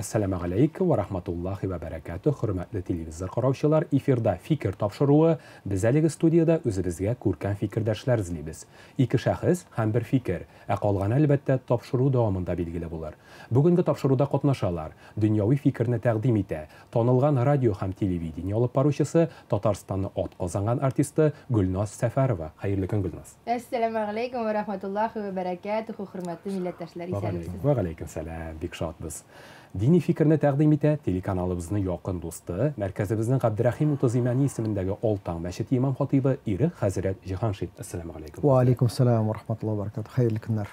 Әссәламегаләйкүм вә рахматуллахи вә бәрәкәтүһ, хөрмәтле телевизор караучылар, эфирда Фикер тапшыруы. Без әлеге студиядә үзебезгә күркәм фикердәшләр эзлибез. Ике шәхес һәм бер фикер, ә калганы, әлбәттә, тапшыру дәвамында билгеле булыр. Бүгенге тапшыруда катнашалар, дөньяви фикерне тәкъдим итә, танылган радио һәм телевидение алып баручысы, Татарстанны атказанган артисты Гөлназ Сәфәрова. Хәерле көн, Гөлназ. Әссәламегаләйкүм вә рахматуллахи вә бәрәкәтүһү, хөрмәтле милләттәшләр, исәнмесез? Вәгаләйкүм сәлам, бик шатбыз. Дини фикерне тәкъдим итә телеканалыбызның якын дусты, мәркәзебезнең Габдрәхим Утыз Имәни исемендәге Алтаң мәчете имам-хатыйбы Ирек хәзрәт Җиһаншин. Әссәламегаләйкүм. Вәгаләйкүм сәлам вә рахматуллахи вә бәрәкәтүһ, хәерле көннәр.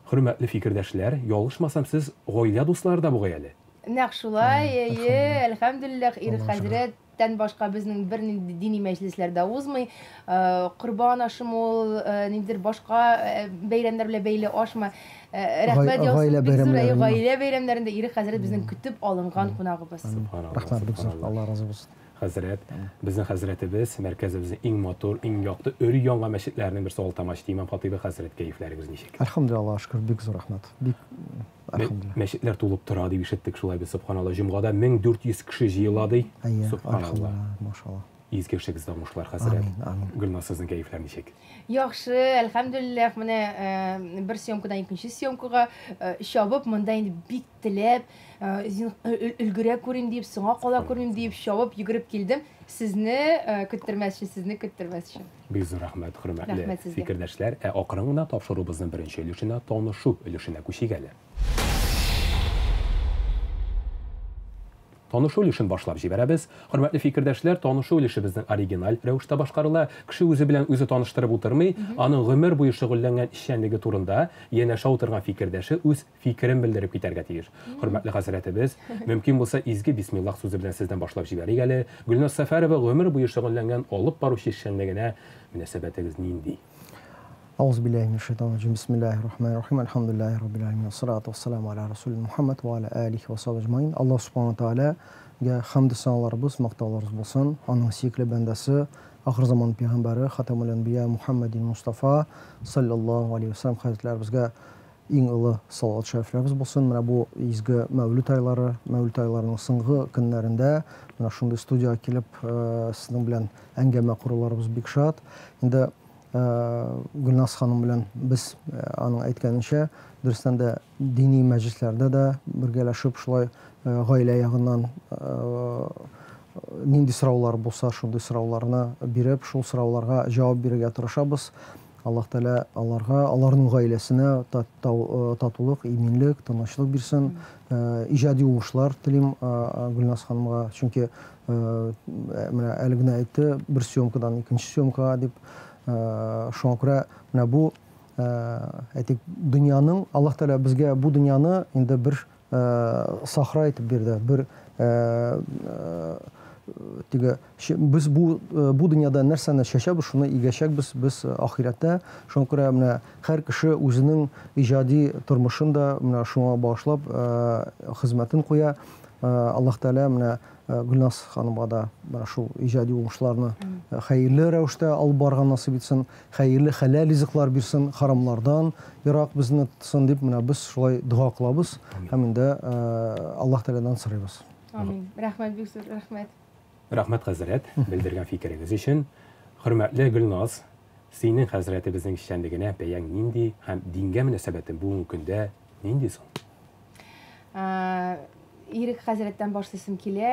Хөрмәтле фикердәшләр, ялгышмасам, сез гаилә дуслары да бугай әле? Нәкъ шулай, әйе, әлхәмдүлилләһ, Ирек хәзрәт тән башка безнең бернинди дини мәҗлесләр дә узмый. Корбан ашымы ул, ниндидер башка бәйрәмнәр белән бәйле ашмы. Рәхмәт яусын, бик зур, әйе, гаилә бәйрәмнәрендә Ирек хәзрәт безнең көтеп алынган кунагыбыз. Рәхмәт бик зур, Алла разый булсын. Хәзрәт, безнең хәзрәтебез, мәркәзебезнең иң матур, иң якты, өр-яңа мәчетләренең берсе Алта мәчете имам-хатыйбы хәзрәт, кәефләрегез ничек? Әлхәмдүлилләһ, Аллага шөкер, бик зур рәхмәт. Бик әлхәмдүлилләһ. Мәчетләр тулып тора дип ишеттек шулай без, сөбханалла. Җомгада 1400 кеше җыела ди. Әйе, әлхәмдүлилләһ, машалла. Изге эшегездә уңышлар, хәзрәт. Амин, амин. Гөлназ, сезнең кәефләр ничек? Яхшы, әлхәмдүлилләһ, менә бер съемкадан икенче съемкага чабып, монда инде бик теләп, өлгерә күрим дип, соңа кала күрмим дип, чабып йөгереп килдем. Сезне көттермәс өчен, сезне көттермәс өчен. Бик зур рәхмәт, хөрмәтле фикердәшләр. Ә акрын гына тапшыруыбызның беренче өлешенә, танышу өлешенә күчик әле. Танышу өлешен башлап җибәрәбез. Хөрмәтле фикердәшләр, танышу өлеше безнең оригиналь рәвештә башкарыла. Кеше үзе белән үзе таныштырып утырмый, аның гомер буе шөгыльләнгән эшчәнлеге турында янәшә утырган фикердәше үз фикерен белдереп китәргә тиеш. Хөрмәтле хәзрәтебез, мөмкин булса, изге бисмиллах сүзе белән сездән башлап җибәрик әле. Гөлназ Сәфәрова гомер буе шөгыльләнгән алып баручы эшчәнлегенә мөнәсәбәтегез нинди? Ауз биллахи минәш шайтанир раҗим. Бисмиллахир рахманир рахим. Әлхәмдүлиллахи раббил аламин. Ассалату вассаламу аля расулина Мухаммад ва аля алихи ва сахбихи әҗмаин. Аллаһ субхана таалагә хәмд саналарыбыз, мактауларыбыз булсын. Аның сөекле бәндәсе, ахыр заман пәйгамбәре Хатамул Әнбия Мухаммадин Мустафа саллаллаһу алейхи ва саллям хәзрәтләребезгә иң олы салават шәрифләребез булсын. Менә бу изге Мәүлид айлары, Мәүлид айларының соңгы көннәрендә менә шундый студияга килеп, сезнең белән әңгәмә коруларыбыз бик шат. Инде Гөлназ ханым белән без аның әйткәненчә, дөрестән дә дини мәҗлесләрдә дә бергәләшеп шулай гаилә ягыннан нинди сораулар булса, шундый сорауларны биреп, шул сорауларга җавап бирергә тырышабыз. Аллаһ Тәгалә аларга, аларның гаиләсенә татулык, иминлек, тынычлык бирсен. Иҗади уңышлар телим Гөлназ ханымга, чөнки менә әле генә әйтте, бер съемкадан икенче съемкага дип. Шуңа күрә менә бу, әйтик, дөньяның, Аллаһ Тәгалә безгә бу дөньяны инде бер сахра итеп бирде, бер теге без бу бу дөньяда нәрсәне чәчәбез, шуны игәчәкбез без ахирәттә. Шуңа күрә менә һәр кеше үзенең иҗади тормышын да менә шуңа багышлап хезмәтен куя. Аллаһ Тәгалә менә Гөлназ ханымга да менә шул иҗади уңышларны хәерле рәвештә алып барырга насыйп итсен, хәерле хәләл ризыклар бирсен, харамлардан ерак безне тотсын дип менә без шулай дога кылабыз һәм инде Аллаһ Тәгаләдән сорыйбыз. Амин. Рәхмәт бик зур, рәхмәт. Рәхмәт, хәзрәт, белдергән фикерегез өчен. Хөрмәтле Гөлназ, синең хәзрәтебезнең эшчәнлегенә бәяң нинди һәм дингә мөнәсәбәтең бүгенге көндә нинди соң? Ирек хәзрәттән башлыйсым килә.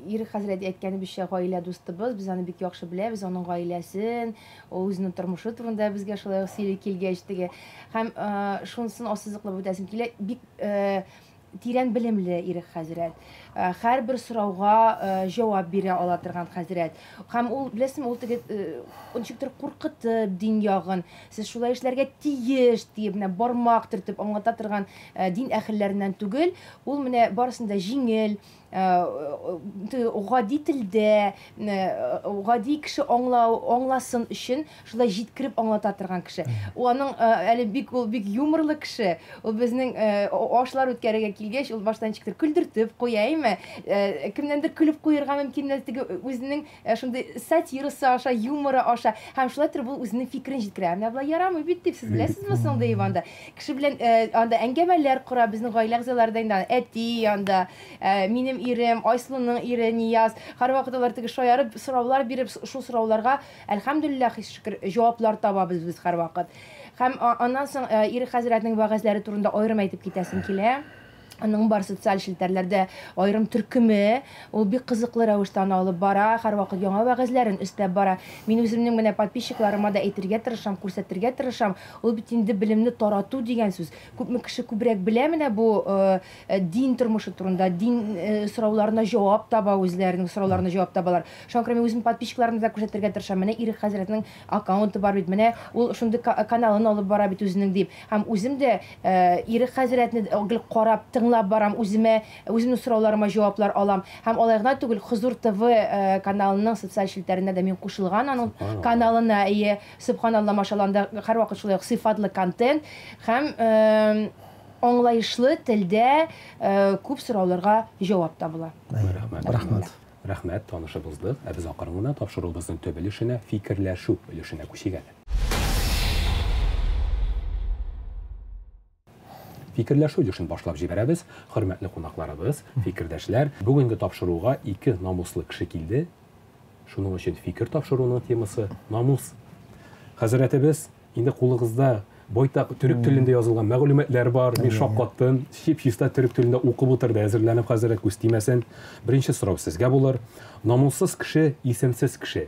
Ирек хәзрәт әйткәнебезчә гаилә дустыбыз, без аны бик яхшы беләбез, аның гаиләсен, ул үзенең тормышы турында безгә шулай ук сөйли килгәч теге. Һәм шунысын ассызыклап үтәсем килә, бик тирән белемле Ирек хәзрәт. Һәрбер сорауга җавап бирә ала торган хәзрәт. Һәм ул, беләсеңме, ул теге ничектер куркытып дин ягын, сез шулай эшләргә тиеш диеп, менә бармак төртеп аңлата торган дин әһелләреннән түгел. Ул менә барысын да җиңел, Гади телдә, гади кеше аңлау, аңласын өчен шулай җиткереп аңлата торган кеше. Ул аның әле бик ул бик юморлы кеше. Ул безнең ашлар үткәрергә килгәч, ул башта ничектер көлдертеп куя, әйме? Кемнәндер көлеп куерга мөмкин, теге үзенең шундый сатирасы аша, юморы аша. Һәм шулай торып ул үзенең фикерен җиткерә. Менә болай ярамый бит дип, сез беләсезме соң дип анда. Кеше белән анда әңгәмәләр кора, безнең гаилә әгъзалары да инде әти анда, минем ирем, Айсылуның ире Нияз. Һәрвакыт алар теге шаярып, сораулар биреп, шул сорауларга, әлхәмдүлилләһ, шөкер, җаваплар табабыз без һәрвакыт. Һәм аннан соң Ирек хәзрәтнең вәгазьләре турында аерым әйтеп китәсем килә. Аның бар социаль челтәрләрдә аерым төркеме, ул бик кызыклы рәвештә аны алып бара, һәрвакыт яңа вәгазьләрен өстәп бара. Мин үземнең менә подписчикларыма да әйтергә тырышам, күрсәтергә тырышам. Ул бит инде белемне тарату дигән сүз. Күпме кеше күбрәк белә менә бу дин тормышы турында, дин сорауларына җавап таба, үзләренең сорауларына җавап табалар. Шуңа күрә мин үзем подписчикларымны да күрсәтергә тырышам. Менә Ирек хәзрәтнең аккаунты бар бит, менә ул шундый каналын алып бара бит үзенең дип. Һәм үзем дә Ирек хәзрәтне гел карап, тыңлап барам, үземә, үземнең сорауларыма җаваплар алам. Һәм алай гына түгел, Хозур ТВ каналының социаль челтәренә дә мин кушылган аның каналына, әйе, сөбханалла, машалла, анда һәрвакыт шулай ук сыйфатлы контент һәм аңлаешлы телдә күп сорауларга җавап табыла. Рәхмәт. Рәхмәт. Рәхмәт, танышып уздык. Ә без акрын гына тапшыруыбызның төп өлешенә, фикерләшү өлешенә күчик әле. Фикерләшү өлешен башлап җибәрәбез. Хөрмәтле кунакларыбыз, фикердәшләр, бүгенге тапшыруга ике намуслы кеше килде. Шуның өчен фикер тапшыруның темасы намус. Хәзрәтебез, инде кулыгызда байтак төрек телендә язылган мәгълүматлар бар. Мин шаккаттым. Чип-чиста төрек телендә укып утырды, әзерләнеп хәзрәт, күз тимәсен. Беренче сорау сезгә булыр. Намуссыз кеше, исемсез кеше.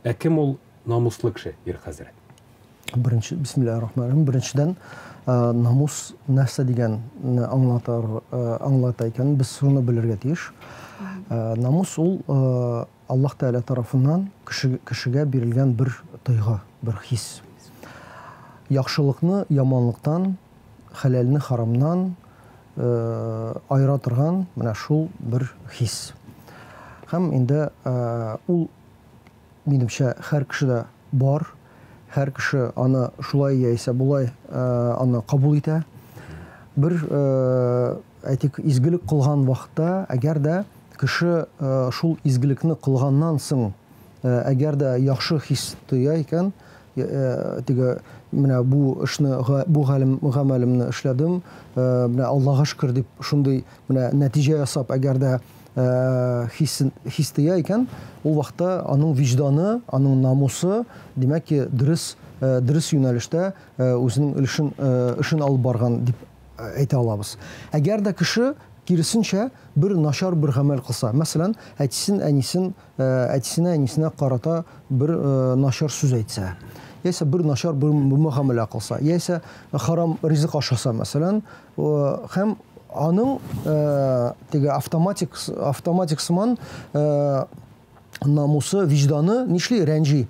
Ә кем ул намуслы кеше, Ир хәзрәт? Беренче, бисмиллаһир-рахманир-рахим. Беренчедән, намус нәрсә дигәнне аңлатыр, аңлата икән, без шуны белергә тиеш. Намус ул Аллаһ Тәгалә тарафыннан кеше, кешегә бирелгән бер тойгы, бер хис. Яхшылыкны яманлыктан, хәләлне харамнан аера торган менә шул бер хис. Һәм инде ул, минемчә, һәр кешедә бар, һәр кеше аны шулай яисә болай аны кабул итә. Бер, әйтик, изгелек кылган вакытта, әгәр дә кеше шул изгелекне кылганнан соң, әгәр дә яхшы хис тоя икән, теге менә бу эшне, бу гамәлемне эшләдем, менә Аллага шөкер дип шундый менә нәтиҗә ясап, әгәр дә хис, хис тоя икән, ул вакытта аның виҗданы, аның намусы, димәк ки, дөрес, дөрес юнәлештә үзенең өлешен, эшен алып барган дип әйтә алабыз. Әгәр дә кеше киресенчә бер начар бер гамәл кылса, мәсәлән, әтисен, әнисен, әтисенә, әнисенә карата бер начар сүз әйтсә, яисә бер начар бер мөгамәлә кылса, яисә харам ризык ашаса, мәсәлән, һәм аның теге автоматик, автоматик сыман намусы, виҗданы нишли? Рәнҗи.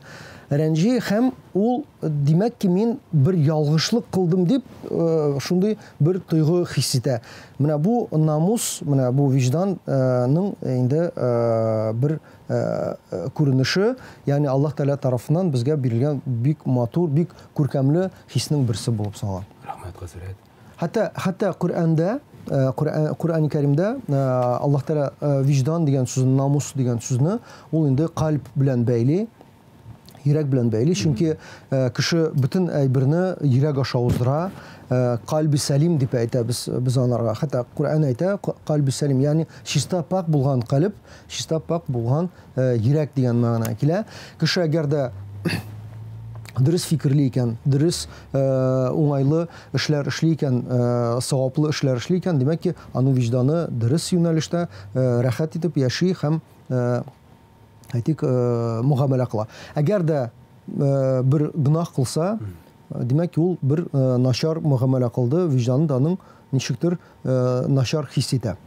Рәнҗи һәм ул, димәк ки, мин бер ялгышлык кылдым дип, шундый бер тойгы хис итә. Менә бу намус, менә бу виҗданның инде бер күренеше, ягъни Аллаһ Тәгалә тарафыннан безгә бирелгән бик матур, бик күркәмле хиснең берсе булып санала. Рәхмәт, хәзрәт. Хәтта, хәтта Коръәндә, Коръән, Коръән Кәримдә Аллаһ Тәгалә виҗдан дигән сүзне, намус дигән сүзне ул инде кальб белән бәйли, йөрәк белән бәйли, чөнки кеше бөтен әйберне йөрәк аша уздыра. Кальби сәлим дип әйтәбез без анарга. Хәтта Коръән әйтә, кальби сәлим, ягъни чиста пак булган кальб, чиста пак булган йөрәк дигән мәгънә килә. Кеше әгәр дә дөрес фикерли икән, дөрес уңайлы эшләр эшли икән, саваплы эшләр эшли икән, димәк ки, аның виҗданы дөрес юнәлештә рәхәт итеп яши һәм, әйтик, мөгамәлә кыла. Әгәр дә бер гөнаһ кылса, димәк ки, ул бер начар мөгамәлә кылды, виҗданы да аның ничектер начар хис итә.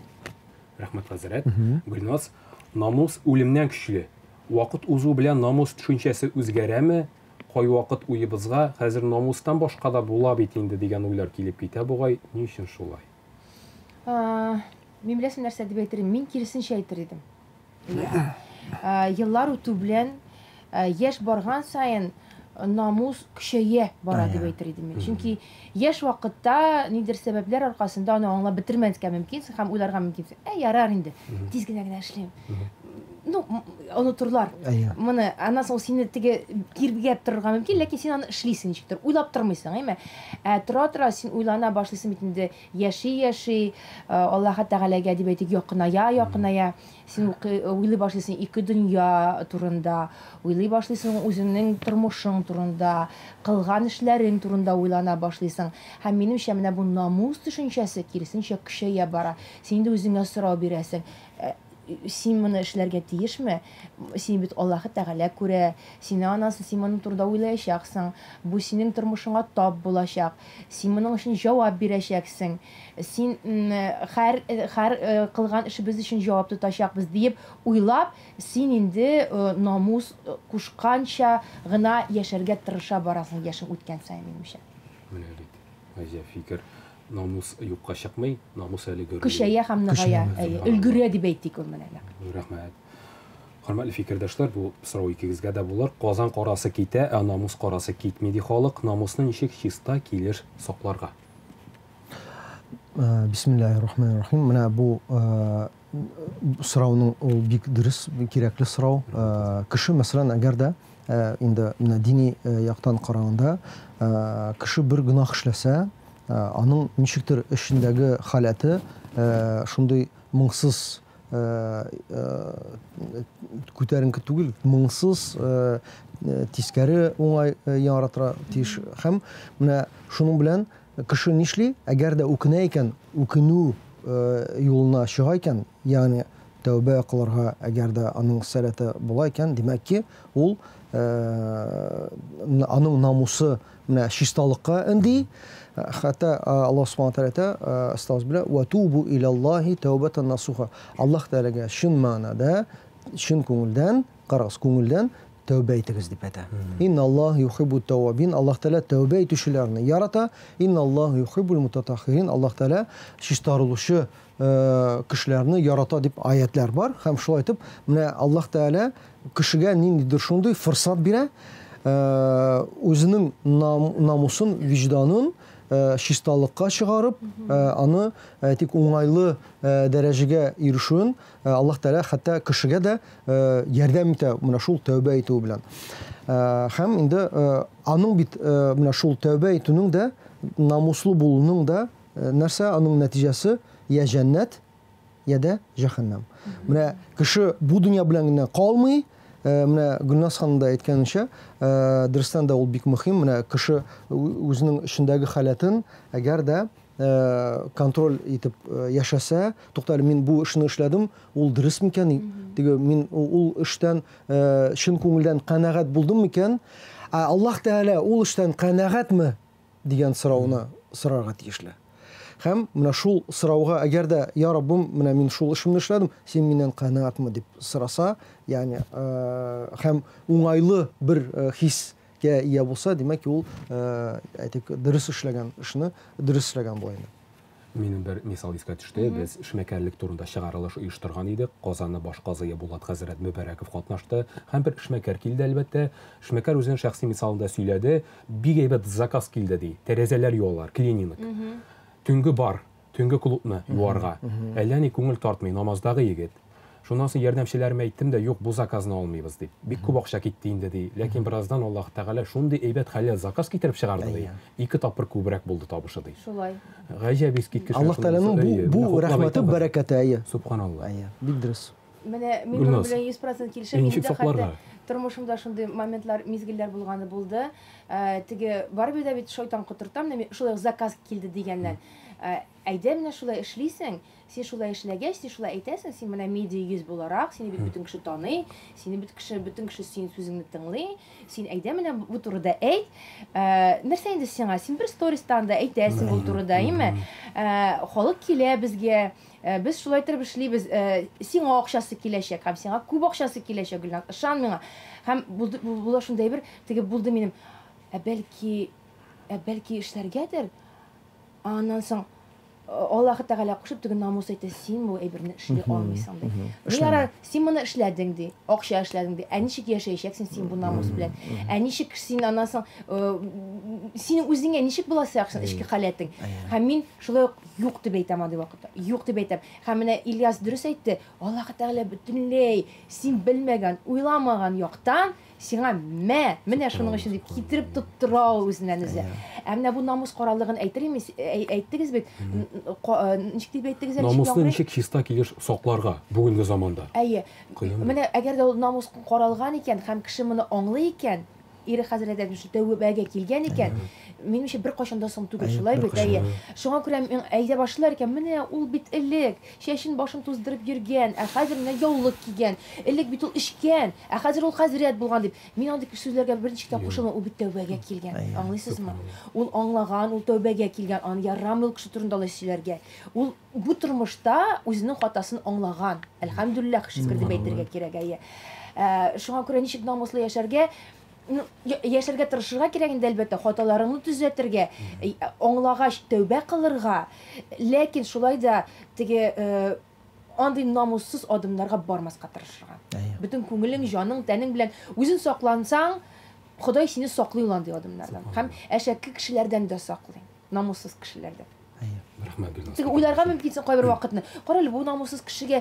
Рәхмәт, хәзрәт. Гөлназ, намус үлемнән көчле. Вакыт узу белән намус төшенчәсе үзгәрәме? Кайвакыт уебызга хәзер намустан башка да була бит инде дигән уйлар килеп китә бугай. Ни өчен шулай? Мин беләсең нәрсә дип әйтер идем? Мин киресенчә әйтер идем. Еллар үтү белән, яшь барган саен намус көчәя бара дип әйтер идем мин. Чөнки яшь вакытта нидер сәбәпләр аркасында аны аңлап бетермәскә мөмкинсең һәм уйларга мөмкинсең. Ә ярар инде, тиз генә генә эшлим. Ну, онытырлар. Моны, аннан соң сине теге тиргәп торырга мөмкин, ләкин син аны эшлисең ничектер, уйлап тормыйсың, әйме? Ә тора-тора син уйлана башлыйсың бит инде, яши-яши, Аллаһы Тәгаләгә дип әйтик, якыная, якыная, син уйлый башлыйсың ике дөнья турында, уйлый башлыйсың үзеңнең тормышың турында, кылган эшләрең турында уйлана башлыйсың. Һәм минемчә, менә бу намус төшенчәсе киресенчә көчәя бара. Син инде үзеңә сорау бирәсең. Син моны эшләргә тиешме? Сине бит Аллаһы Тәгалә күрә. Сине анасы, син моның турында уйлаячаксың. Бу синең тормышыңа тап булачак. Син моның өчен җавап бирәчәксең. Син һәр һәр кылган эшебез өчен җавап тотачакбыз диеп уйлап, син инде намус кушканча гына яшәргә тырыша барасың яшең үткән саен, минемчә. Менә бит, гаҗәп фикер. Намус юкка чыкмый, намус әле гөрли. Көчәя һәм ныгая, әйе, өлгерә дип әйтик ул менә нәкъ. Рәхмәт. Хөрмәтле фикердәшләр, бу сорау икегезгә дә булыр. Казан карасы китә, ә намус карасы китми ди халык. Намусны ничек чиста килеш сакларга? Бисмиллаһир рахманир рахим. Менә бу сорауның ул бик дөрес, кирәкле сорау. Кеше, мәсәлән, әгәр дә инде менә дини яктан караганда, кеше бер гөнаһ эшләсә, аның ничектер эчендәге халәте шундый моңсыз, күтәренке түгел, моңсыз, тискәре уңай яңгыратырга тиеш. Һәм менә шуның белән кеше нишли? Әгәр дә үкенә икән, үкенү юлына чыга икән, ягъни тәүбә кылырга әгәр дә аның сәләте була икән, димәк ки, ул аның намусы менә чисталыкка өнди. Хәтта Аллаһ субхана тәгалә әйтә, астагфирулла, ва тубу илаллаһи тәүбәтән насуха. Аллаһ Тәгаләгә чын мәгънәдә, чын күңелдән, карагыз, күңелдән тәүбә итегез дип әйтә. Инналлаһ юхиббу тәввабин. Аллаһ Тәгалә тәүбә итүчеләрне ярата. Инналлаһ юхиббул мутатаххирин. Аллаһ Тәгалә чистарылучы кешеләрне ярата дип аятлар бар. Һәм шулай итеп, менә Аллаһ Тәгалә кешегә ниндидер шундый форсат бирә, үзенең намусын, виҗданын чисталыкка чыгарып, аны тик уңайлы дәрәҗәгә ирешүен Аллаһ Тәгалә хәтта кешегә дә ярдәм итә менә шул тәүбә итү белән. Һәм инде аның бит менә шул тәүбә итүнең дә, намуслы булуның да нәрсә аның нәтиҗәсе? Я җәннәт, я дә җәһәннәм. Менә кеше бу дөнья белән генә калмый, менә Гөлназ ханым да әйткәнчә, дөрестән дә ул бик мөһим, менә кеше үзенең эчендәге халәтен әгәр дә контроль итеп яшәсә, туктале, мин бу эшне эшләдем, ул дөрес микән? Теге мин ул эштән чын күңелдән канәгать булдым микән? Ә Аллаһ Тәгалә ул эштән канәгатьме дигән сорауны сорарга тиешле. Һәм менә шул сорауга әгәр дә, я Раббым, менә мин шул эшемне эшләдем, син миннән канәгатьме дип сораса, ягъни һәм уңайлы бер хискә ия булса, димәк, ул, әйтик, дөрес эшләгән эшне дөрес эшләгән була инде. Минем бер мисал искә төште. Без эшмәкәрлек турында чыгарылыш оештырган идек. Казанны баш казые Булат хәзрәт Мөбәрәков катнашты. Һәм бер эшмәкәр килде, әлбәттә. Эшмәкәр үзенең шәхси мисалында сөйләде. Бик әйбәт заказ килде, ди. Тәрәзәләр юалар, клининг. Төнге бар, төнге клубны юарга. Әллә ни күңел тартмый, намаздагы егет. Шуннан соң ярдәмчеләремә әйттем дә, юк, бу заказны алмыйбыз дип. Бик күп акча китте инде, ди. Ләкин бераздан Аллаһ Тәгалә шундый әйбәт хәләл заказ китереп чыгарды, ди. Ике тапкыр күбрәк булды табышы, ди. Шулай. Гаҗәп искиткеч. Аллаһ Тәгаләнең бу рәхмәте, бәрәкәте, әйе. Субханаллаһ. Әйе, бик дөрес. Менә мин моның белән 100% килешәм. Минем дә хәтта тормышымда шундый моментлар, мизгелләр булганы булды. Теге барыбер дә бит шайтан котырта, менә шулай заказ килде дигәннән. Әйдә, менә шулай эшлисең, син шулай эшләгәч, син шулай әйтәсең, син менә медиа йөз буларак, сине бит бөтен кеше таный, сине бит кеше, бөтен кеше синең сүзеңне тыңлый, син әйдә менә бу турыда әйт. Нәрсә инде сиңа? Син бер стористан да әйтәсең бу турыда, әйме? Халык килә безгә, без шулай итеп эшлибез, сиңа акчасы киләчәк һәм сиңа күп акчасы киләчәк, Гөлназ, ышан миңа. Һәм булды, була шундай бер, теге булды минем. Ә бәлки, ә бәлки эшләргәдер? Аннан соң. Аллаһы Тәгалә кушып, теге намус әйтә, син бу әйберне эшли алмыйсың, ди. Ну ярар, син моны эшләдең, ди, акча эшләдең, ди. Ә ничек яшәячәксең син бу намус белән? Ә ничек син аннан соң, синең үзеңә ничек булачак эчке халәтең? Һәм мин шулай ук юк дип әйтәм андый вакытта. Юк дип әйтәм. Һәм менә Ильяс дөрес әйтте, Аллаһы Тәгалә бөтенләй син белмәгән, уйламаган яктан сиңа мә, менә шуның өчен дип китереп тоттыра ул үзеннән үзе. Ә менә бу намус каралыгын әйтер имеш, әйттегез бит, ничек дип әйттегез әле? Намусны ничек чиста килеш сакларга бүгенге заманда? Әйе. Менә әгәр дә ул намус каралган икән һәм кеше моны аңлый икән, ире хәзрәт әйтмешли, тәүбәгә килгән икән, минемчә беркайчан да соң түгел, шулай бит, әйе. Шуңа күрә әйтә башлыйлар икән, менә ул бит элек чәчен башын туздырып йөргән, ә хәзер менә яулык кигән, элек бит ул эчкән, ә хәзер ул хәзрәт булган дип. Мин андый сүзләргә берничек тә кушылмыйм, ул бит тәүбәгә килгән, аңлыйсызмы? Ул аңлаган, ул тәүбәгә килгән, аны ярамый ул кеше турында алай сөйләргә. Ул бу тормышта үзенең хатасын аңлаган. Әлхәмдүлилләһ, шөкер дип әйтергә кирәк, әйе. Шуңа күрә ничек намуслы яшәргә, ну, яшәргә тырышырга кирәк инде, әлбәттә, хаталарыңны төзәтергә, аңлагач тәүбә кылырга, ләкин шулай да теге андый намуссыз адымнарга бармаска тырышырга. Бөтен күңелең, җаның, тәнең белән үзең саклансаң, Ходай сине саклый ул андый адымнардан. Һәм әшәке кешеләрдән дә саклый, намуссыз кешеләрдән. Рәхмәт, Гөлназ. Теге уйларга мөмкинсең кайбер вакытны. Кара әле, бу намуссыз кешегә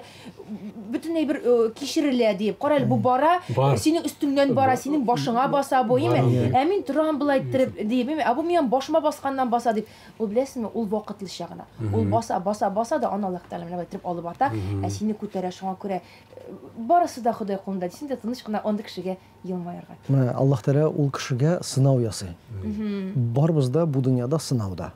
бөтен әйбер кичерелә диеп. Кара әле, бу бара, синең өстеңнән бара, синең башыңа баса бу, име? Ә мин торам болай иттереп диеп, име? Ә бу минем башыма басканнан баса дип. Ул беләсеңме, ул вакытлыча гына. Ул баса, баса, баса да, аны Аллаһ Тәгалә менә болай иттереп алып ата, ә сине күтәрә. Шуңа күрә барысы да Ходай кулында. Син дә тыныч кына андый кешегә елмаерга кирәк. Менә Аллаһ Тәгалә ул кешегә сынау ясый. Барыбыз да бу дөньяда сынауда.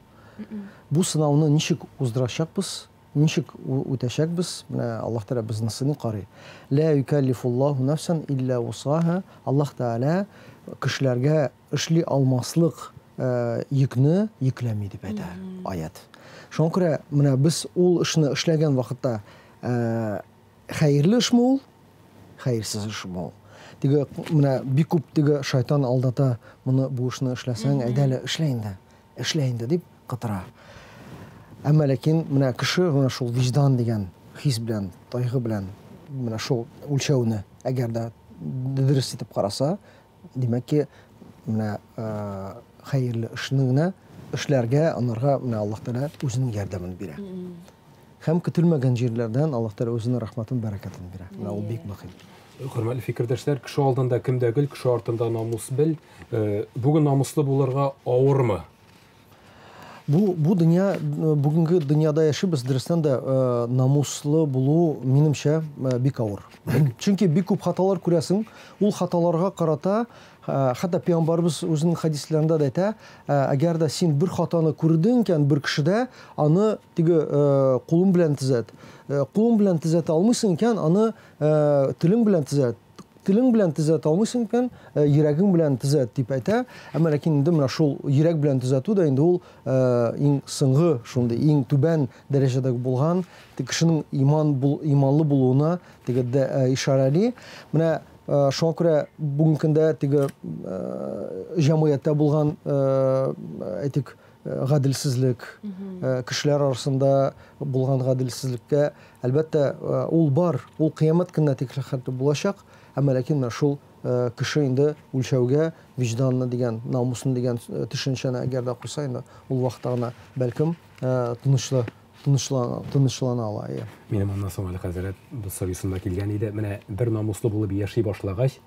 Бу сынауны ничек уздырачакбыз, ничек үтәчәкбез, менә Аллаһ Тәгалә безне сыный, карый. Ла юкәллифуллаһу нәфсән илля вусаһа. Аллаһ Тәгалә кешеләргә эшли алмаслык йөкне йөкләми дип әйтә аят. Шуңа күрә менә без ул эшне эшләгән вакытта хәерле эшме ул, хәерсез эшме ул? Теге менә бик күп теге шайтан алдата, моны бу эшне эшләсәң, әйдә әле эшлә инде. Эшлә инде дип кытыра. Әмма ләкин менә кеше менә шул виҗдан дигән хис белән, тойгы белән менә шул үлчәүне әгәр дә дөрес итеп караса, димәк ки, менә хәерле эшне генә эшләргә, анарга менә Аллаһ Тәгалә үзенең ярдәмен бирә. Һәм көтелмәгән җирләрдән Аллаһ Тәгалә үзенең рәхмәтен, бәрәкәтен бирә. Менә ул бик мөһим. Хөрмәтле фикердәшләр, кеше алдында кем дә гөл, кеше артында намус бел. Бүген намуслы булырга авырмы? Бу, бу дөнья, бүгенге дөньяда яшибез, дөрестән дә намуслы булу, минемчә, бик авыр. Чөнки бик күп хаталар күрәсең. Ул хаталарга карата, хәтта пәйгамбәребез үзенең хәдисләрендә дә әйтә, әгәр дә син бер хатаны күрдең икән бер кешедә, аны теге кулың белән төзәт. Кулың белән төзәтә алмыйсың икән, аны телең белән төзәт. Телең белән төзәтә алмыйсың икән, йөрәгең белән төзәт дип әйтә. Әмма ләкин инде менә шул йөрәк белән төзәтү дә инде ул иң соңгы, шундый иң түбән дәрәҗәдәге булган кешенең иман бул, иманлы булуына теге дә ишарәли. Менә шуңа күрә бүгенге көндә теге җәмгыятьтә булган, әйтик, гаделсезлек, кешеләр арасында булган гаделсезлеккә, әлбәттә, ул бар, ул кыямәт көненә тикле хәтле булачак, әмма ләкин менә шул кеше инде үлчәүгә виҗданны дигән, намусны дигән төшенчәне әгәр дә куйса, инде ул вакытта гына бәлкем тынычлы, тынычлана, тынычлана ала. Әйе. Минем аннан соң әле хәзрәт сорыйсым да килгән иде. Менә бер намуслы булып яши башлагач,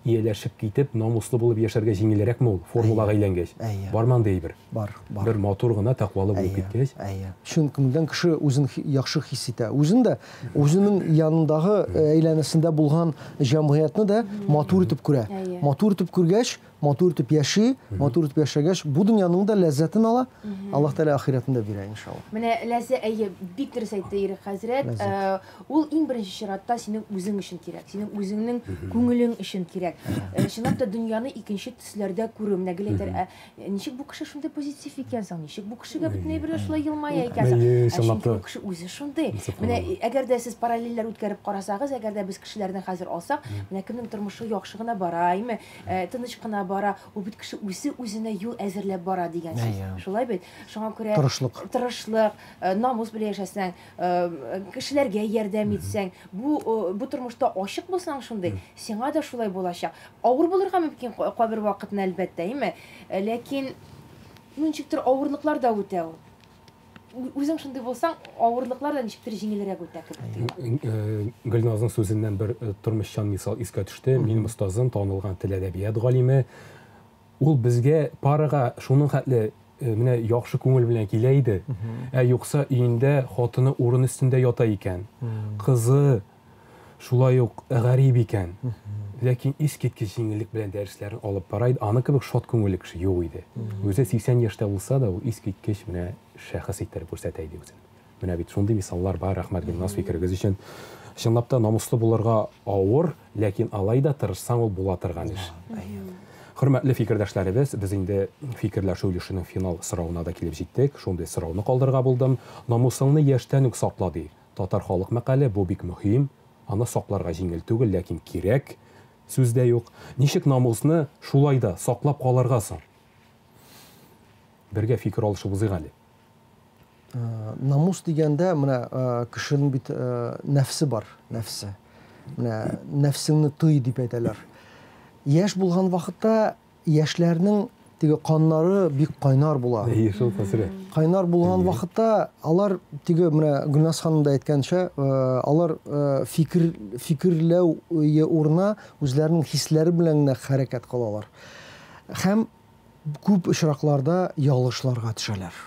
ияләшеп китеп, намуслы булып яшәргә җиңелрәкме ул, формулага әйләнгәч? Әйе. Бармы андый әйбер? Бар, бар. Бер матур гына тәкъвалы булып киткәч. Әйе. Чын күңелдән кеше үзен яхшы хис итә. Үзен дә, үзенең янындагы әйләнәсендә булган җәмгыятьне дә матур итеп күрә. Матур итеп күргәч, матур итеп яши, матур итеп яшәгәч, бу дөньяның да ләззәтен ала, Аллаһ Тәгалә ахирәтен дә бирә, иншалла. Менә ләззә, әйе, бик дөрес әйтте Ирек хәзрәт. Ул иң беренче чиратта синең үзең өчен кирәк, синең үзеңнең күңелең өчен кирәк. Чынлап та дөньяны икенче төсләрдә күрү. Менә гел әйтәр, ә ничек бу кеше шундый позитив икән соң? Ничек бу кешегә бөтен әйбергә шулай елмая икән соң? Ә чөнки бу кеше үзе шундый. Менә әгәр дә сез параллельләр үткәреп карасагыз, әгәр дә без кешеләрне хәзер алсак, менә кемнең тормышы яхшы гына бара, әйме, тыныч кына бара, ул бит кеше үзе үзенә юл әзерләп бара дигән сүз. Шулай бит? Шуңа күрә тырышлык, тырышлык, намус белән яшәсәң, кешеләргә ярдәм итсәң, бу бу тормышта ачык булсаң шундый, сиңа да шулай булачак. Авыр булырга мөмкин кайбер вакытны, әлбәттә, әйме? Ләкин ну ничектер авырлыклар да үтә ул. Үзең шундый булсаң, авырлыклар да ничектер җиңелрәк үтә кебек тоела. Гөлназның сүзеннән бер тормышчан мисал искә төште. Минем остазым, танылган тел әдәбият галиме, ул безгә парага шуның хәтле менә яхшы күңел белән килә иде. Ә юкса өендә хатыны урын өстендә ята икән. Кызы шулай ук гарип икән. Ләкин искиткеч җиңеллек белән дәресләрен алып бара иде. Аны кебек шат күңелле кеше юк иде. Үзе 80 яшьтә булса да, ул искиткеч менә шәхес иттереп күрсәтә иде үзен. Менә бит шундый мисаллар бар. Рәхмәт, Гөлназ, фикерегез өчен. Чынлап та намуслы булырга авыр, ләкин алай да тырышсаң ул була торган эш. Хөрмәтле фикердәшләребез, без инде фикерләшү өлешенең финал соравына да килеп җиттек. Шундый сорауны калдырырга булдым. Намусыңны яшьтән үк сакла, ди татар халык мәкале. Бу бик мөһим. Аны сакларга җиңел түгел, ләкин кирәк. Сүз дә юк. Ничек намусны шулай да саклап калырга соң? Бергә фикер алышып узыйк әле. Намус дигәндә, менә кешенең бит нәфсе бар, нәфсе. Менә нәфсеңне тый дип әйтәләр. Яшь булган вакытта яшьләрнең теге каннары бик кайнар була. Әйе, шул хәзрәт. Кайнар булган вакытта алар теге менә Гөлназ ханым да әйткәнчә, алар фикер фикерләү урынына үзләренең хисләре белән генә хәрәкәт кылалар. Һәм күп очракларда ялгышларга төшәләр.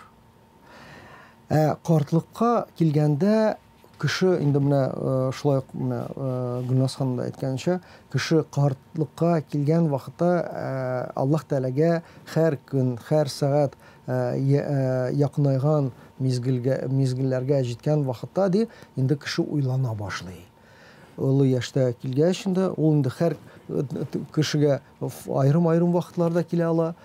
Ә картлыкка килгәндә кеше инде менә шулай ук менә Гөлназ ханым да әйткәнчә, кеше картлыкка килгән вакытта Аллаһ Тәгаләгә һәр көн, һәр сәгать якынайган мизгелгә, мизгелләргә җиткән вакытта ди, инде кеше уйлана башлый. Олы яшьтә килгәч инде ул инде һәр кешегә аерым-аерым вакытларда килә ала.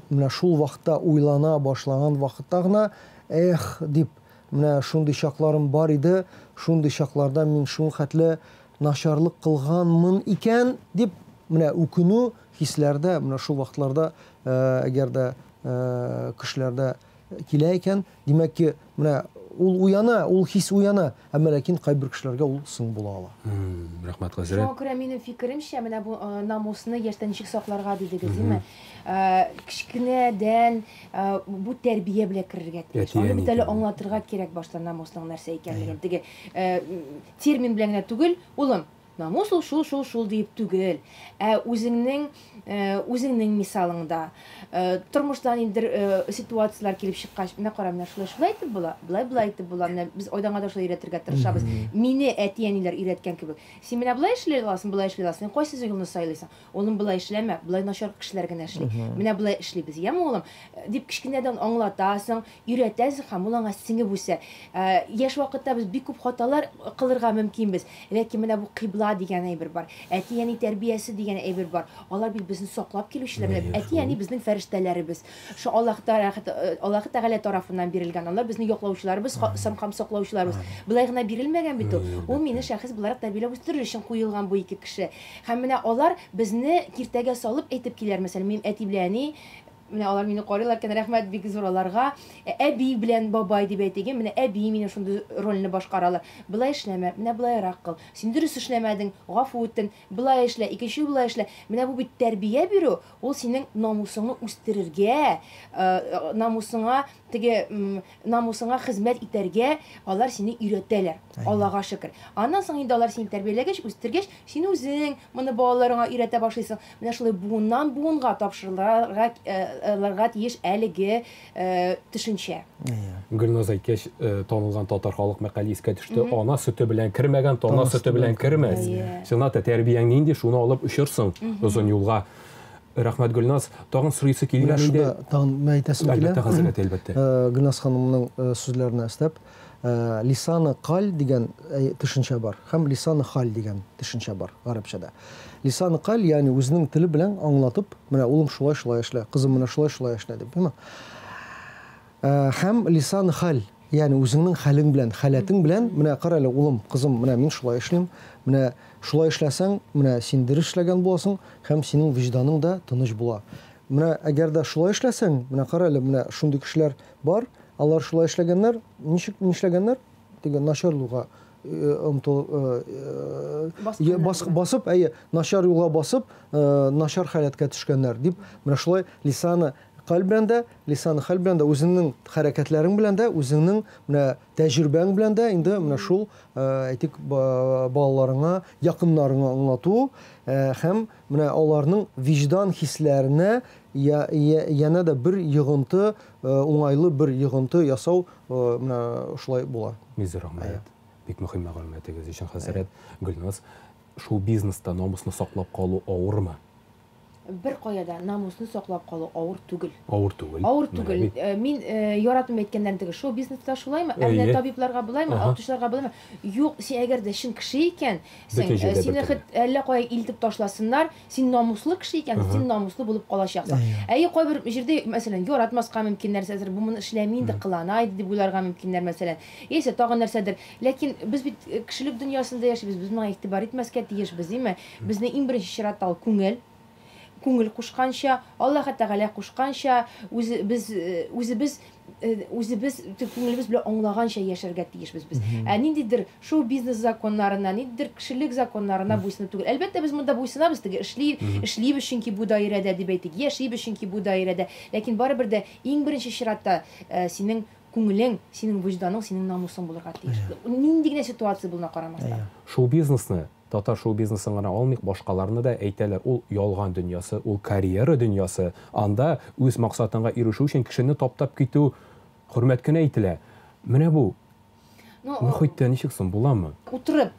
Менә шул вакытта уйлана башлаган вакытта гына, эх, дип, менә шундый чакларым бар иде, шундый чакларда мин шул хәтле начарлык кылганмын икән, дип, менә үкенү хисләрдә, менә шул вакытларда, әгәр дә кешеләрдә килә икән, димәк ки, менә ул уяна, ул хис уяна, әмма ләкин кайбер кешеләргә ул соң була ала. Рәхмәт, хәзрәт. Шуңа күрә минем фикеремчә, менә бу намусны яшьтән ничек сакларга дидегез, димме? Кечкенәдән бу тәрбия белән керергә тиеш. Аны бит әле аңлатырга кирәк башта намусның нәрсә икәнлеген. Теге термин белән генә түгел, улым, намус ул шул, шул, шул диеп түгел, ә үзеңнең үзеңнең мисалыңда, тормышта ниндидер ситуацияләр килеп чыккач, менә кара, менә шулай шулай итеп була, болай болай итеп була, менә без Айданга да шулай өйрәтергә тырышабыз. Мине әти-әниләр өйрәткән кебек. Син менә болай эшли аласың, болай эшли аласың. Син кайсы юлны сайлыйсың? Улым, болай эшләмә, болай начар кешеләр генә эшли. Менә болай эшлибез, яме, улым? Дип кечкенәдән аңлатасың, өйрәтәсең һәм ул аңа сеңеп үсә. Яшь вакытта без бик күп хаталар кылырга мөмкинбез. Ләкин менә бу кыйбла дигән әйбер бар. Әти-әни тәрбиясе дигән әйбер бар. Алар бит безне саклап килүчеләр. Әти-әни безнең фәрештәләребез. Шу Аллаһ Аллаһ Тәгалә тарафыннан бирелгән. Алар безнең яклаучыларыбыз һәм саклаучыларыбыз. Болай гына бирелмәгән бит ул. Ул мине шәхес буларак тәрбияләп үстерер өчен куелган бу ике кеше. Һәм менә алар безне киртәгә салып әйтеп киләр. Мәсәлән, минем әти белән әни, менә алар мине карыйлар икән, рәхмәт бик зур аларга. Әби белән бабай дип әйтик, менә әби минем шундый рольне башкаралар. Болай эшләмә, менә болайрак кыл. Син дөрес эшләмәдең, гафу үтен. Болай эшлә, икенче юл болай эшлә. Менә бу бит тәрбия бирү, ул синең намусыңны үстерергә, намусыңа теге намусыңа хезмәт итәргә алар сине өйрәтәләр. Аллага шөкер. Аннан соң инде алар сине тәрбияләгәч, үстергәч, син үзең моны балаларыңа өйрәтә башлыйсың. Менә шулай буыннан буынга тапшырылырга ларга тиеш әлеге төшенчә. Гөлназ әйткәч, танылган татар халык мәкале искә төште. Ана сөте белән кермәгән, тана сөте белән кермәс. Чынлап та тәрбияң нинди, шуны алып очырсың озын юлга. Рәхмәт, Гөлназ. Тагын сорыйсы килгән инде. Тагын әйтәсем килә. Әлбәттә, хәзрәт, әлбәттә. Гөлназ ханымның сүзләренә өстәп, лисаны каль дигән төшенчә бар һәм лисаны халь дигән төшенчә бар гарәпчәдә. Лисаны каль, ягъни үзенең теле белән аңлатып, менә улым шулай шулай эшлә, кызым менә шулай шулай эшлә дип, әйме? Һәм лисаны халь. Ягъни үзеңнең хәлең белән, халәтең белән, менә кара әле, улым, кызым, менә мин шулай эшлим, менә шулай эшләсәң, менә син дөрес эшләгән буласың һәм синең вөҗданың да тыныч була. Менә әгәр дә шулай эшләсәң, менә кара әле, менә шундый кешеләр бар, алар шулай эшләгәннәр, ничек нишләгәннәр? Теге начар юлга омтылып, басып, әйе, начар юлга басып, начар халәткә төшкәннәр дип, менә шулай лисаны каль белән дә, лисаны хәл белән дә, үзеңнең хәрәкәтләрең белән дә, үзеңнең менә тәҗрибәң белән дә инде менә шул, әйтик, балаларыңа, якыннарыңа аңлату һәм менә аларның виҗдан хисләренә янә дә бер йогынты, уңайлы бер йогынты ясау менә шулай була. Бик зур рәхмәт. Бик мөһим мәгълүматыгыз өчен, хәзрәт Гөлназ. Шул бизнеста намусны саклап калу авырмы? Бер кая да намусны саклап калу авыр түгел. Авыр түгел. Авыр түгел. Мин яратмыйм әйткәннәрне теге шоу-бизнеста шулаймы, әллә табибларга булаймы, укытучыларга булаймы? Юк, син әгәр дә чын кеше икән, сине хет әллә кая илтеп ташласыннар, син намуслы кеше икән, син намуслы булып калачаксың. Әйе, кайбер җирдә, мәсәлән, яратмаска мөмкин нәрсәдер, бу моны эшләми инде, кылана иде дип уйларга мөмкиннәр, мәсәлән. Яисә тагын нәрсәдер. Ләкин без бит кешелек дөньясында яшибез, без моңа игътибар итмәскә тиешбез, димме? Безне иң беренче чиратта ул күңел, күңел кушканча, Аллаһ Тәгалә кушканча, без үзебез үзебез күңелебез белән аңлаганча яшәргә тиешбез без. Ә ниндидер шоу-бизнес законнарына, ниндидер кешелек законнарына буйсыну түгел. Әлбәттә, без монда буйсынабыз, теге эшли, эшлибез чөнки бу даирәдә дип әйтик, яшибез чөнки бу даирәдә. Ләкин барыбер дә иң беренче чиратта синең күңелең, синең вөҗданың, синең намусың булырга тиеш. Нинди генә ситуация булуына карамастан. Шоу-бизнесны, татар шоу-бизнесын гына алмыйк, башкаларны да әйтәләр, ул ялган дөньясы, ул карьера дөньясы. Анда үз максатыңа ирешү өчен кешене таптап китү хөрмәт кенә әйтелә. Менә бу мөхиттә ничек соң буламы? Утырып,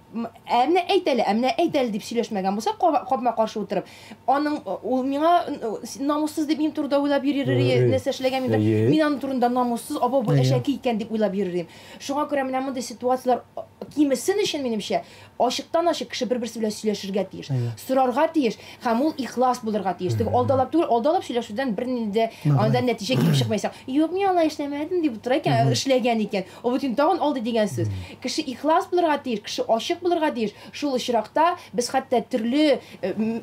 әмнә әйт әле, әмнә әйт әле дип сөйләшмәгән булса, капма-каршы утырып, аның ул миңа намуссыз дип минем турында уйлап йөрер, нәрсә эшләгән инде. Мин аның турында намуссыз, абау бу әшәке икән дип уйлап йөрер идем. Шуңа күрә менә мондый ситуацияләр кимесен өчен, минемчә, ачыктан-ачык кеше бер-берсе белән сөйләшергә тиеш, сорарга тиеш һәм ул ихлас булырга тиеш. Теге алдалап түгел, алдалап сөйләшүдән бернинди дә андан нәтиҗә килеп чыкмаячак. Юк, мин алай эшләмәдем дип утыра икән, эшләгән икән. Ул бит инде тагын алды дигән сүз. Кеше ихлас булырга тиеш, кеше ачык булырга тиеш. Шул очракта без хәтта төрле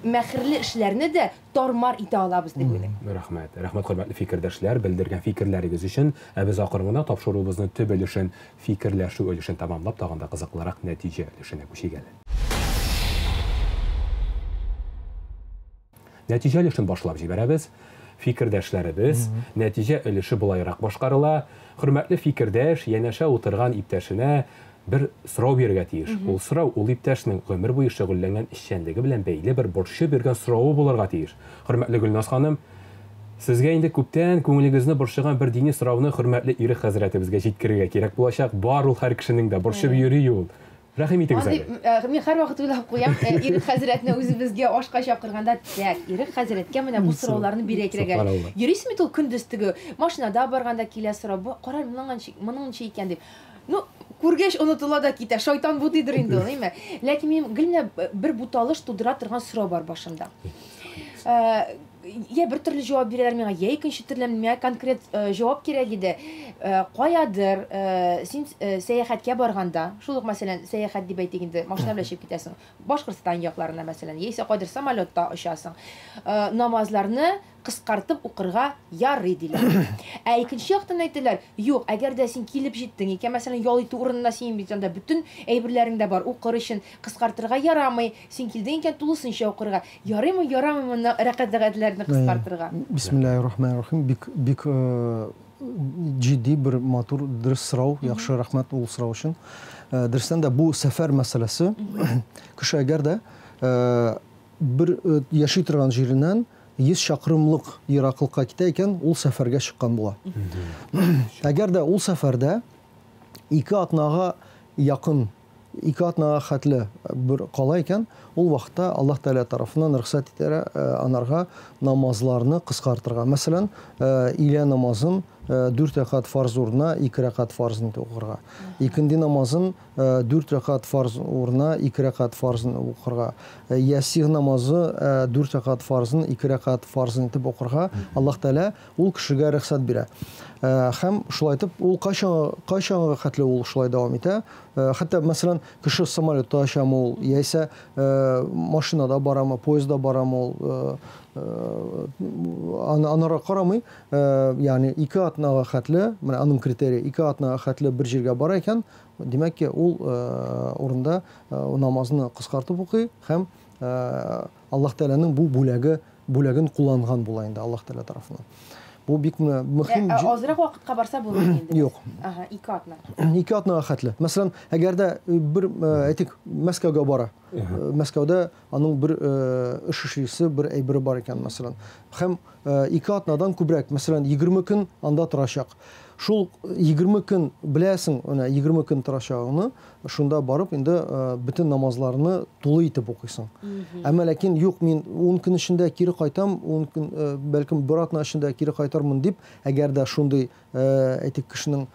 мәхерле эшләрне дә тар-мар итә алабыз дип уйлыйм. Рәхмәт. Рәхмәт, хөрмәтле фикердәшләр, белдергән фикерләрегез өчен. Ә без акрын гына тапшыруыбызның төп өлешен, фикерләшү өлешен тәмамлап, тагын да кызыклырак нәтиҗә өлешенә күчик әле. Нәтиҗә өлешен башлап җибәрәбез. Фикердәшләребез, нәтиҗә өлеше болайрак башкарыла. Хөрмәтле фикердәш янәшә утырган иптәшенә бер сорау бирергә тиеш. Ул сорау ул иптәшнең гомер буе шөгыльләнгән эшчәнлеге белән бәйле бер борчу биргән соравы булырга тиеш. Хөрмәтле Гөлназ ханым, сезгә инде күптән күңелегезне борчыган бер дини сорауны хөрмәтле Ирек хәзрәтебезгә җиткерергә кирәк булачак. Бар ул һәр кешенең дә борчып йөри ул. Рәхим итегез әле. Мин һәрвакыт уйлап куям, Ирек хәзрәтне үзебезгә ашка чакырганда, так, Ирек хәзрәткә менә бу сорауларны бирә кирәк әле. Йөрисең бит ул көндез теге, машинада барганда килә сорау, бу кара моның ничек икән дип. Ну, күргәч онытыла да китә, шайтан бутыйдыр инде ул, әйме? Ләкин минем гел менә бер буталыш тудыра торган сорау бар башымда. Я бер төрле җавап бирәләр миңа, я икенче төрле, миңа конкрет җавап кирәк иде. Каядыр син сәяхәткә барганда, шул ук мәсәлән, сәяхәт дип әйтик инде, машина белән чыгып китәсең, Башкортстан якларына мәсәлән, яисә кайдыр самолетта очасың. Намазларны кыскартып укырга ярый диләр. Ә икенче яктан әйтәләр, юк, әгәр дә син килеп җиттең икән, мәсәлән, ял итү урынына син бит анда бөтен әйберләрең дә бар, укыр өчен кыскартырга ярамый, син килдең икән, тулысынча укырга. Ярыймы, ярамыймы рәкәгатьләрне кыскартырга? Бисмиллаһир-рахманир-рахим. Бик, бик җитди бер матур, дөрес сорау, яхшы, рәхмәт ул сорау өчен. Дөрестән дә бу сәфәр мәсьәләсе, кеше әгәр дә бер яши торган җиреннән 100 чакрымлык ераклыкка китә икән, ул сәфәргә чыккан була. Әгәр дә ул сәфәрдә 2 атнага якын 2 атнага хәтле бер кала икән, ул вакытта Аллаһ Тәгалә тарафыннан рөхсәт итә анарга намазларны кыскартырга. Мәсәлән, илә намазын 4 рәкәгать фарз урынына 2 рәкәгать фарзын укырга. Икенде намазын 4 рәкәгать фарз урынына 2 рәкәгать фарзын укырга. Ясиг намазы 4 рәкәгать фарзын 2 рәкәгать фарзын итеп укырга Аллаһ Тәгалә ул кешегә рөхсәт бирә. Һәм шулай итеп ул кайчанга хәтле ул шулай дәвам итә. Хәтта, мәсәлән, кеше самолетта очамы ул, яисә машинада барамы, поездда барамы ул, анара карамый, ягъни 2 атнага хәтле, менә аның критерие 2 атнага хәтле бер җиргә бара икән, димәк ки, ул урында намазны кыскартып укый һәм Аллаһ Тәгаләнең бу бүләген кулланган була инде Аллаһ Тәгалә тарафыннан. Бу бик мөһим. Азрак вакытка барса булмый инде. Юк. Ага, 2 атна. 2 атнага хәтле. Мәсәлән, әгәр дә бер әйтик, Мәскәүгә бара. Мәскәүдә аның бер эш эшлисе, бер әйбере бар икән, мәсәлән. Һәм 2 атнадан күбрәк, мәсәлән, 20 көн анда торачак. Шул 20 көн беләсең, менә 20 көн торачагыңны, шунда барып инде бөтен намазларны тулы итеп укыйсың. Әмма ләкин юк, мин 10 көн эчендә кире кайтам, 10 көн, бәлкем бер атна эчендә кире кайтармын дип, әгәр дә шундый, әйтик, кешенең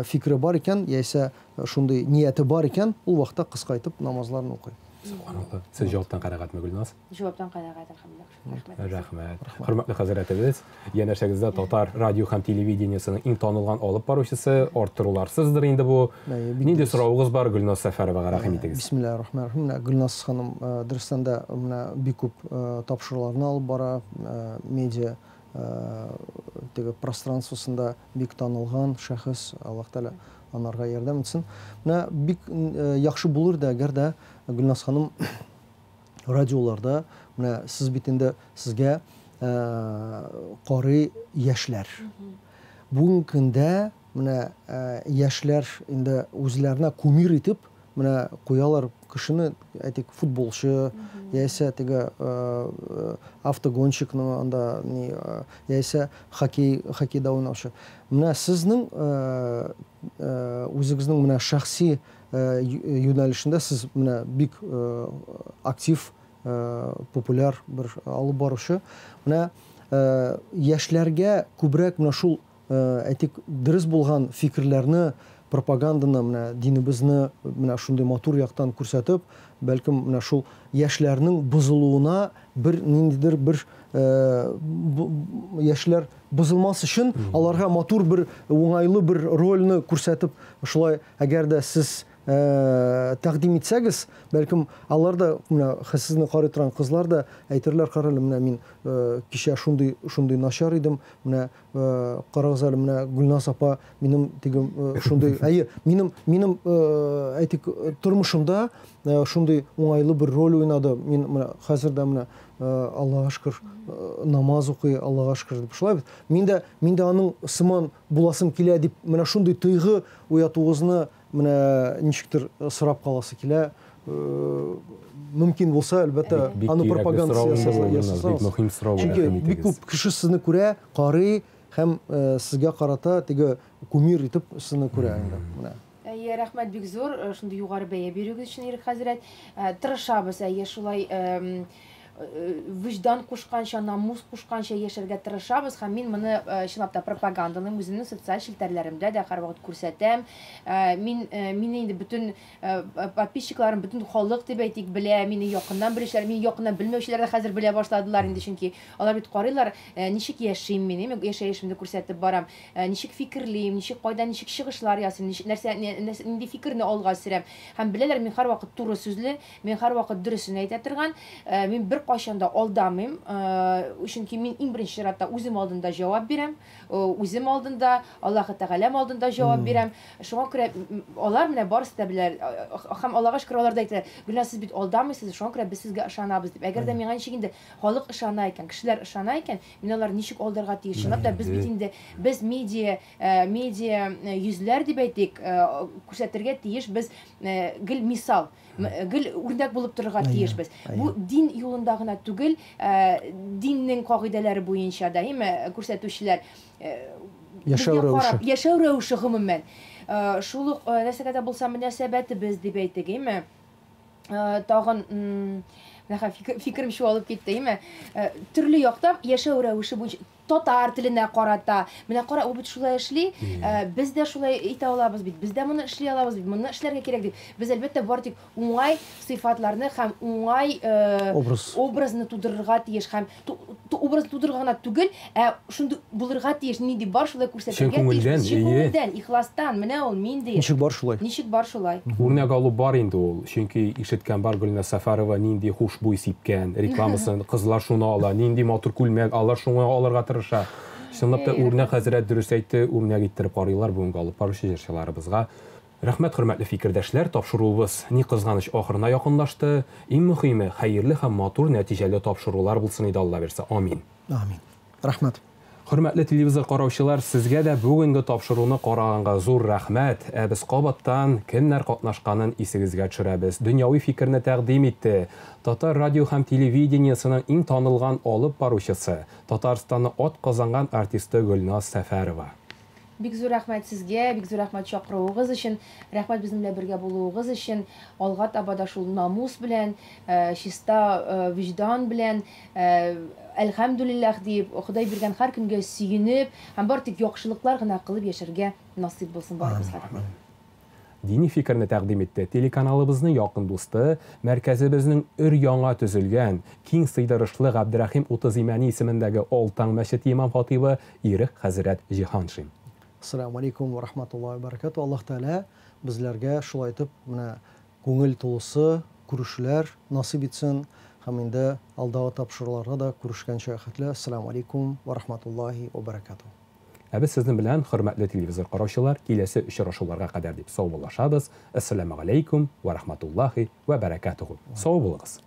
фикере бар икән, яисә шундый нияте бар икән, ул вакытта кыска итеп намазларны укый. Субханалла. Сез җаваптан канәгатьме, Гөлназ? Җаваптан канәгать, әлхәмдүлилләһ. Рәхмәт. Хөрмәтле хәзрәтебез, янәшәгездә татар радио һәм телевидениесының иң танылган алып баручысы, арттыруларсыздыр инде бу. Нинди соравыгыз бар Гөлназ Сәфәровага, рәхим итегез. Бисмиллаһир-рахманир-рахим. Менә Гөлназ ханым дөрестән дә менә бик күп тапшыруларны алып бара, медиа теге пространствосында бик танылган шәхес, Аллаһ Тәгалә анарга ярдәм итсен. Менә бик яхшы булыр да, әгәр дә Гөлназ ханым радиоларда, менә сез бит инде сезгә карый яшьләр. Бүгенге көндә менә яшьләр инде үзләренә кумир итеп менә куялар кешене, әйтик, футболчы, яисә теге автогонщикны анда, ни, яисә хоккейда уйнаучы. Менә сезнең үзегезнең менә шәхси юнәлешендә сез менә бик актив, популяр бер алып баручы. Менә яшьләргә күбрәк менә шул, әйтик, дөрес булган фикерләрне, пропаганданы, менә динебезне менә шундый матур яктан күрсәтеп, бәлкем менә шул яшьләрнең бозылуына бер ниндидер бер яшьләр бозылмас өчен аларга матур бер уңайлы бер рольне күрсәтеп, шулай әгәр дә сез тәкъдим итсәгез, бәлкем алар да менә сезне карый торган кызлар да әйтерләр, карале, менә мин кичә шундый шундый начар идем, менә карагыз әле, менә Гөлназ апа минем теге шундый, әйе, минем әйтик, тормышымда шундый уңайлы бер роль уйнады. Мин менә хәзер дә менә Аллаһка шөкер намаз укый, Аллаһка шөкер дип. Шулай бит. Мин дә аның сыман буласым килә дип, менә шундый тойгы уятуыгызны менә ничектер сорап каласы килә. Мөмкин булса, әлбәттә, аны пропаганда ясасагыз. Чөнки бик күп кеше сезне күрә, карый һәм сезгә карата теге кумир итеп сезне күрә инде. Менә. Әйе, рәхмәт бик зур, шундый югары бәя бирүегез өчен, Ирек хәзрәт. Тырышабыз, әйе, шулай вөҗдан кушканча, намус кушканча яшәргә тырышабыз һәм мин моны чынлап та пропагандалыйм, үземнең социаль челтәрләремдә дә һәрвакыт күрсәтәм. Мин мине инде бөтен подписчикларым, бөтен халык дип әйтик, белә, мине якыннан белүчеләр, мине якыннан белмәүчеләр дә хәзер белә башладылар инде, чөнки алар бит карыйлар, ничек яшим мин, мин яшәешемне күрсәтеп барам, ничек фикерлим, ничек кайда ничек чыгышлар ясыйм, ничек нәрсә, нинди фикерне алга сөрәм. Һәм беләләр, мин һәрвакыт туры сүзле, мин һәрвакыт дөресен әйтә торган, мин бер кайчан да алдамыйм, чөнки мин иң беренче чиратта үзем алдында җавап бирәм, үзем алдында, Аллаһы Тәгаләм алдында җавап бирәм. Шуңа күрә алар менә барысы да беләләр, һәм Аллаһка шөкер, алар да әйтәләр, Гөлназ, сез бит алдамыйсыз, шуңа күрә без сезгә ышанабыз дип. Әгәр дә миңа ничек инде халык ышана икән, кешеләр ышана икән, мин алар ничек алдарга тиеш? Чынлап та без бит инде, без медиа, медиа йөзләр дип әйтик, күрсәтергә тиеш без гел мисал, гел үрнәк булып торырга тиешбез. Бу дин юлында гына түгел, диннең кагыйдәләре буенча да, әйме, күрсәтүчеләр яшәү рәвеше. Яшәү рәвеше гомумән. Шул ук нәрсәгә дә булса мөнәсәбәтебез дип әйтик, әйме? Тагын менә фикерем чуалып китте, әйме? Төрле яктан яшәү рәвеше буенча татар теленә карата. Менә кара, ул бит шулай эшли, без дә шулай итә алабыз бит, без дә моны эшли алабыз бит, моны эшләргә кирәк дип. Без, әлбәттә, бары тик уңай сыйфатларны һәм уңай образ образны тудырырга тиеш һәм образ тудырырга гына түгел, ә шундый булырга тиеш, нинди бар, шулай күрсәтергә тиеш. Чын күңелдән, ихластан, менә ул мин диеп. Ничек бар шулай. Ничек бар шулай. Үрнәк алу бар инде ул, чөнки ишеткән бар Гөлназ Сәфәрова нинди хушбуй сипкән, рекламасын, кызлар шуны ала, нинди матур күлмәк, алар шуңа алырга тырыша. Чынлап та үрнәк, хәзрәт дөрес әйтте, үрнәк иттереп карыйлар бүгенге алып баручы җырчыларыбызга. Рәхмәт, хөрмәтле фикердәшләр, тапшыруыбыз, ни кызганыч, ахырына якынлашты. Иң мөхиме, хәерле һәм матур нәтиҗәле тапшырулар булсын иде, Алла бирсә. Амин. Амин. Рәхмәт. Хөрмәтле телевизор караучылар, сезгә дә бүгенге тапшыруны караганга зур рәхмәт. Ә без кабаттан кемнәр катнашканын исегезгә төшерәбез. Дөньяви фикерне тәкъдим итте Татар радио һәм телевидениесенең иң танылган алып баручысы, Татарстанның атказанган артисты Гөлназ Сәфәрова. Бик зур рәхмәт сезгә, бик зур рәхмәт чакыруыгыз өчен, рәхмәт безнең белән бергә булуыгыз өчен. Алга таба да шул намус белән, чиста вөҗдан белән, әлхәмдүлилләһ диеп, Ходай биргән һәр көнгә сөенеп һәм бары тик яхшылыклар гына кылып яшәргә насыйп булсын барыбызга да. Дини фикерне тәкъдим итте телеканалыбызның якын дусты, мәркәзебезнең өр-яңа төзелгән, киң сыйдырышлы Габдерәхим Утыз Имәни исемендәге Алтаң мәчете имам-хатыйбы Ирек хәзрәт Җиһаншин. Ассаламу алейкум ва рахматуллаһи ва баракату. Аллаһ Тәгалә безләргә шулай итеп менә күңел тулысы күрешүләр насыйп итсен һәм инде алдагы тапшыруларда да күрешкәнчә хәтле ассаламу алейкум ва рахматуллаһи ва баракату. Ә без сезнең белән, хөрмәтле телевизор караучылар, киләсе очрашуларга кадәр дип саубуллашабыз. Әссәламегаләйкүм вә рахматуллаһи вә бәрәкәтүһү. Сау булыгыз!